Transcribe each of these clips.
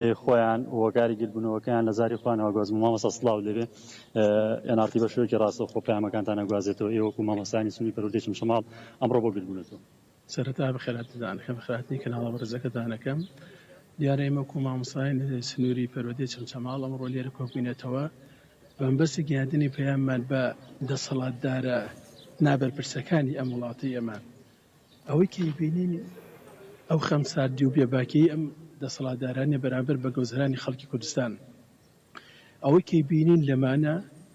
خۆیان و هۆکاری گردبوونەوەکەیان لە زاری خۆیانەوە گوازم. مامۆستا سڵاوت لێبێ، NRT بە شێوەیەکی ڕاستەوخۆ پەیامەکانتان ئەگوازێتەوە، ئێوە وەکوو مامۆستایانی سنووری پەروەردەی چەمچەماڵ ئەمڕۆ بۆ گردبوونەتەوە؟ سەرەتا بەخێرهاتنتان ئەکەم، بەخێرهاتنی کەناڵە بەڕێزەکەتان ئەکەم. دیارە ئێمە وەکوو مامۆستایانی سنووری پەروەردەی چەمچەماڵ ئەمڕۆ لێرە کۆبووینەتەوە بە مەبەستی گەیاندنی پەیاممان بە دەسەڵاتدارە نابەرپرسەکانی ئەم وڵاتەی ئێمە. ئەوەی کە ئەیبینین ئەو خەمساردی و بێباکیی ئەم دەسەڵاتدارانە بەرامبەر بە گۆزەرانی خەڵکی کوردستان، ئەوەی کە ئەیبینین لەمانە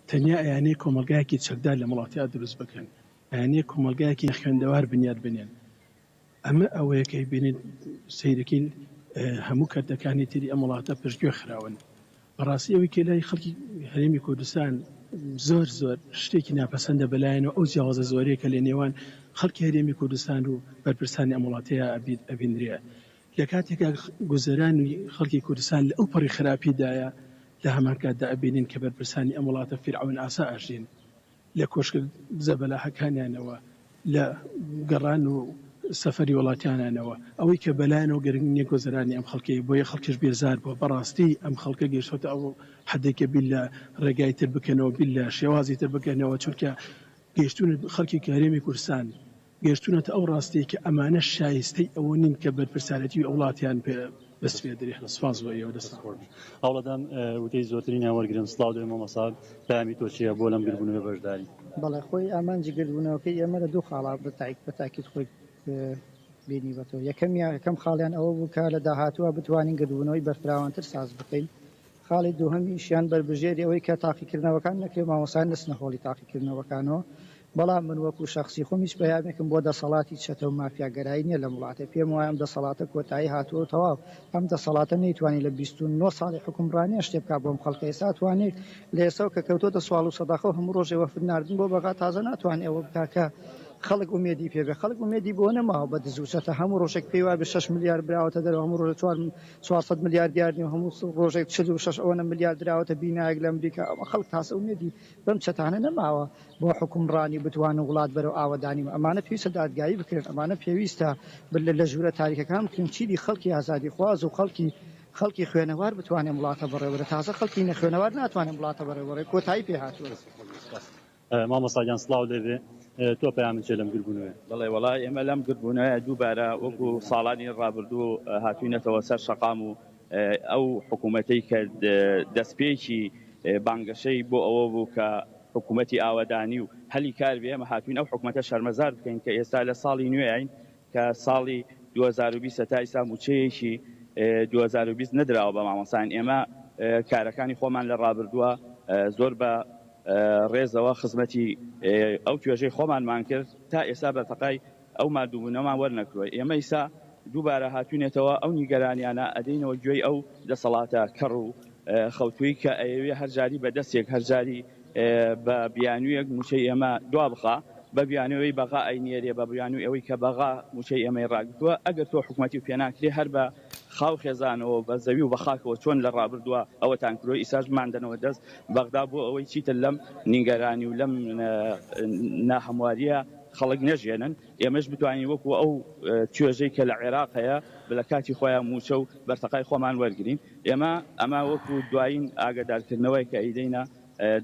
تەنیا ئەیانەیە کۆمەڵگایەکی چەکدار لەم وڵاتەیا دروست بکەن، ئەیانەیە کۆمەڵگایەکی نەخوێندەوار بنیات بنێن. ئەمە ئەوەیە کە ئەیبینین سەیرەکەین هەموو کەرتەکانی تری ئەم وڵاتە پشتگوێ خراون. بەڕاستی ئەوەی کە لای خەڵکی هەرێمی کوردستان زۆر زۆر شتێکی ناپەسەندە بەلایەنەوە ئەو جیاوازە زۆرەیە کە لە نێوان خەڵکی هەرێمی کوردستان و بەرپرسانی ئەم وڵاتەیە ئەبینرێ لە کاتێکا گوزەرانی خەڵکی کوردستان لە ئەو پەڕی خراپیدایە لە هەمان کاتدا ئەبینین کە بەرپرسانی ئەم وڵاتە فیرعەون ئاسا ئەژین. لە کۆشکە زەبەلاحەکانیانەوە، لە گەڕان و سەفەری وڵاتیانانەوە، ئەوەی کە بەلایانەوە گرنگ نیە گۆزەرانی ئەم خەڵکەیە، بۆیە خەڵکیش بێزار بووە، بەڕاستی ئەم خەڵکە گەیشتۆتە ئەو حەدەی کە بیر لە ڕێگای تر بکەنەوە، بیر لە شێوازی تر بکەنەوە، چونکە گەیشتوون خەڵکی هەرێمی کوردستان گەیشتوونەتە ئەو ڕاستیەی کە ئەمانە شایستەی ئەوە نین کە بەرپرسارێتی وڵاتیان پێ بسپێردرێ. سپاس بۆ ئێوە دەستان خۆش بێت. هەوڵەدەم وتەی زۆرترینیان وەرگرم. سڵاو لێ مامۆستا، پەیامی تۆ چییە بۆ لەم گردبوونەوەی بەشداری؟ بەڵێ خۆی ئامانجی گردبوونەوەکەی ئێمە لە دوو خاڵا بە تاکید خۆی بینیوەتەوە. یەکەمیان یەکەم خاڵیان ئەوە بوو کە لە داهاتووە بتوانین گردبوونەوەی بەرفراوانتر ساز بکەین. خاڵی دووهەمیشیان بەربژێری ئەوەی کە تاقیکردنەوەکان نەکرێ مامۆستایان نەچنە هۆڵی تاقیکردنەوەکانەوە، بەڵام من وەکو شەخسی خۆم هیچ پەیامێکم بۆ دەسەڵاتی چەتە و مافیاگەرایی نیە لەم وڵاتە، پێم وایە ئەم دەسەڵاتە کۆتایی هاتووە و تەواو، ئەم دەسەڵاتە نەیتوانی لە 29 ساڵی حوکمڕانیە شتێ بکا بۆم خەڵکە، ئێستا ئەتوانێ لە ئێستاوە کە کەوتۆتە سواڵ و سەداخە و هەموو ڕۆژێ وەفد ناردن بۆ بەغا تازە ناتوانێ ئەوە بکا کە خەڵک ئومێدی پێ بێ، خەڵک ئومێدی بۆ نەماوە بە دز و چەتە، هەموو ڕۆژێک پێی وابێ شەش ملیار براوەتە دەرەوە، هەموو ڕۆژێ چوار 400 ملیار دیار نیە و هەموو ڕۆژێک 46 ئەوەنە ملیار دراوەتە بینایەک لە ئەمریکا، ئەوە خەڵک تاسە ئومێدی بەم چەتانە نەماوە بۆ حوکمڕانی بتوانن وڵات بەرەو ئاوەدانی و ئەمانە پێویستە دادگایی بکرێن ئەمانە پێویستە لە ژوورە تاریکەکان بکرێن چیدی خەڵکی ئازادیخواز و خەڵکی خەڵکی خوێنەوار بتوانێت ئەم وڵاتە بەڕێوەبەرێت تازە خەڵکی نەخوێنەوار ناتوانێت ئەم وڵاتە بەڕێوەبەرێت کۆتایی پێ هاتووە. مامۆستا گیان سڵاو لێبێ تۆ پەیامت چیە لەم گردبوونەوەیە؟ بەڵێ وەڵا ئێمە لەم گردبوونەوەیە دووبارە وەکو ساڵانی ڕابردوو هاتوینەتەوە سەر شەقام و ئەو حکوومەتەی کە دەستپێکی بانگەشەی بۆ ئەوە بوو کە حکوومەتی ئاوەدانی و هەلی کار بێ ئێمە هاتوین ئەو حکوومەتە شەرمەزار بکەین کە ئێستا لە ساڵی نوێین کە ساڵی 2020 تا ئیستا مووچەیەکی 2020 نەدراوە بە مامۆستایان ئێمە کارەکانی خۆمان لە ڕابردووە زۆر بە ڕێزەوە خزمەتی ئەو توێژەی خۆمانمان کرد تا ئێستا بەرتەقای ئەو مادووبوونەمان وەرنەکرووە ئێمە ئیسا دووبارە هاتوینەتەوە ئەو نیگەرانیانە ئەدەینەوە گوێی ئەو دەسەڵاتە کەڕ و خەوتووی کە ئەیەوێ هەر جاری بە دەستێک هەر جاری بە بیانوویەک مووچەی ئێمە دوابخا بە بیانووی بەغا ئەینێرێ بە بیانووی ئەوەی کە بەغا مووچەی ئێمەی ڕاگرتووە ئەگەر تۆ حکومەتی و پێناکرێ هەر بە خاو خێزانەوە بە زەوی و بە خاکەوە چۆن لە ڕابردووە ئەوەتان کردووە ئیساش بماندەنەوە دەست بەغدا بۆ ئەوەی چیتر لەم نیگەرانی و لەم ناهەمواریە خەڵک نەژێنن ئێمەش بتوانین وەکو ئەو توێژەی کە لە عێراق هەیە لە کاتی خۆیان مووچە و بەرتەقای خۆمان وەرگین ئێمە ئەمە وەکو دوایین ئاگادارکردنەوەی کە ئەیدەینە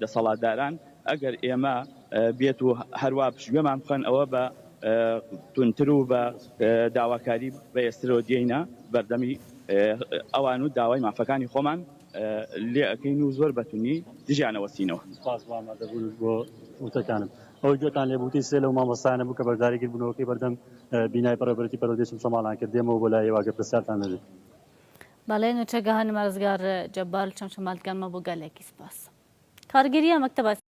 دەسەڵاتداران ئەگەر ئێمە بێت و هەروا پشتگوێمان بخەن ئەوە بە توندتر و بە داواکاری بەهێزترەوە دێینە بەردەمی ئەوان و داوای مافەکانی خۆمان لێ ئەکەین و زۆر بە توندی دژیان ئەوەستینەوە. سپاس بۆ ئامادەبوونت بۆ وتەکانت. ئەوەی گوێتان لێ بوو وتەی سێ لەو مامۆستایانە بوو کە بەشداری گردبوونەوەکەی بەردەم بینای بەڕێوەبەرێتی پەروەردەی چەمچەماڵیان کرد. دێمەوە بۆ لای ئێوە ئەگەر پرسیارتان نەبێت. بەڵێ نوچەگەهان مەرزگار جەبار چەمچەماڵ گەرمە بۆ گەلێکی سپاس. کارگەریە مەکتەبە.